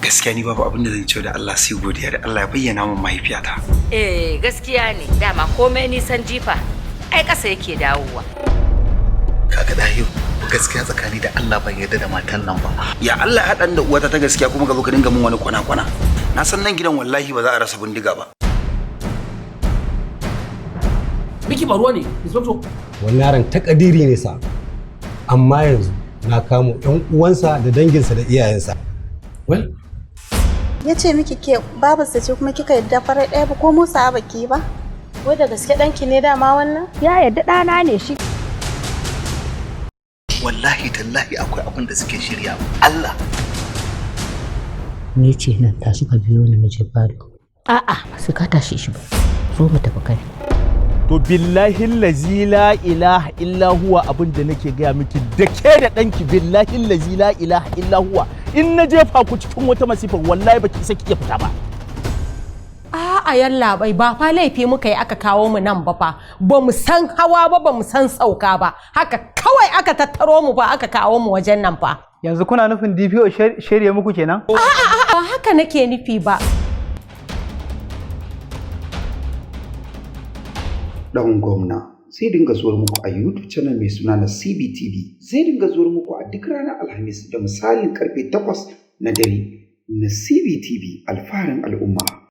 Gaskiya ni babu abin da zan ce da Allah sai godiya da Allah ya bayyana min mahaifiyata. Eh, gaskiya ne, dama komai nisan jifa ai ƙasa yake dawowa. Kaga Dahiru, gaskiya tsakani da Allah ban yarda da matan nan ba. Ya Allah ya haɗa da uwata ta gaskiya kuma ka zo ka dinga min wani kwana-kwana. Na san nan gidan wallahi ba za a rasa bindiga ba. Miki faruwa ne, Inspector? Wannan yaron takadiri ne sa, amma yanzu na kamo yan uwansa da danginsa da iyayensa. Well, Ya ce miki ke babarsa ce kuma kika yadda farar ɗaya ba ko musa ba ki ba? Wai da gaske ɗanki ne dama wannan? Ya yarda ɗana ne shi. Wallahi tallahi akwai abin da suke shirya. Allah. Ni ce nan, tashi ka biyo ni mu je falo. A'a, ba sai ka tashi shi ba. Zo mu tafi kai. To, billahi lazi la ilaha illa huwa, abin da nake gaya miki da ke da ɗanki, billahi lazi la ilaha illa huwa, in na jefa ku cikin wata masifar, wallahi baki isa kike fita ba. A'a yallaɓai, ba fa laifi muka yi aka kawo mu nan ba fa, ba mu san hawa ba, ba mu san sauka ba, haka kawai aka tattaro mu ba aka kawo mu wajen nan fa. Yanzu kuna nufin DPO shirye muku kenan? A'a, ba haka nake nufi ba. Ɗan Gwamna zai dinga zuwar muku a YouTube channel mai suna na CBTV. Zai dinga zuwar muku a duk ranar Alhamis da misalin karfe 8 na dare na CBTV, alfaharin al'umma.